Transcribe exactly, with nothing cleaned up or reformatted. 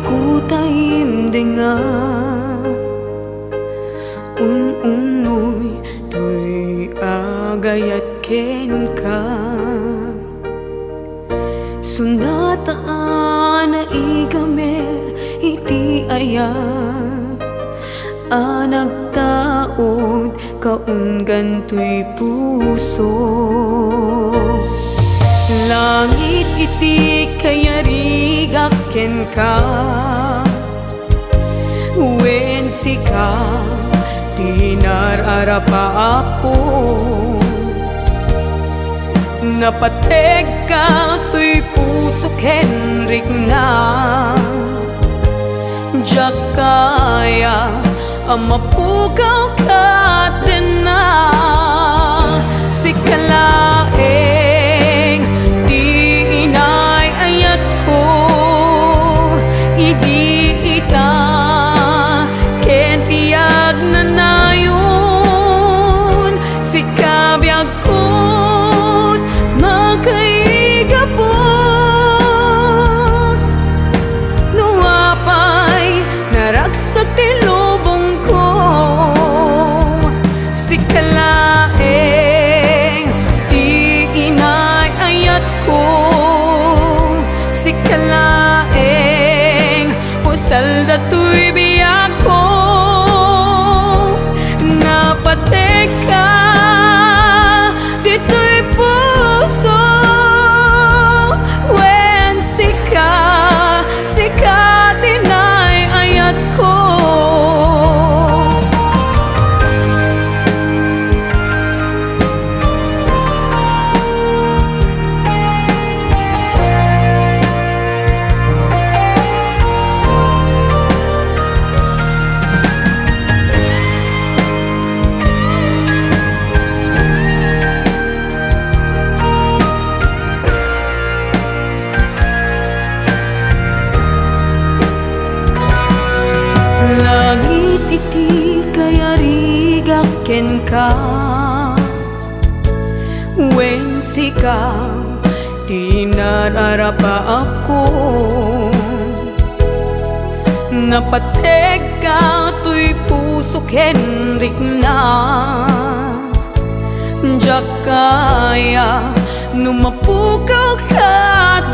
Kutaim denga, un-unnoy toy agayat kenka. Sunata a naigamer iti ayat a nagtaud kaunggan toy puso. Langit iti kayarigak kenka, wen sika ti nar-arapaapko. Napategka toy puso ken rikna. Diak kaya a mapukaw ket denna. Sika laeng ti inay-ayatko idi ita ken ti agnanayon. Sika biag kun makaigapu. No apay naragsak ti lubongko, sika laeng ti inay-ayatko. Sika laeng pusal datoy biagko. Napategka ditoy puso, wen sika, sika ti nay-ayatko. Langit iti kayarigak kenka, wen sika ti nararapaapko. Napategka toy puso ken rikna. Diak kaya no mapukaw ket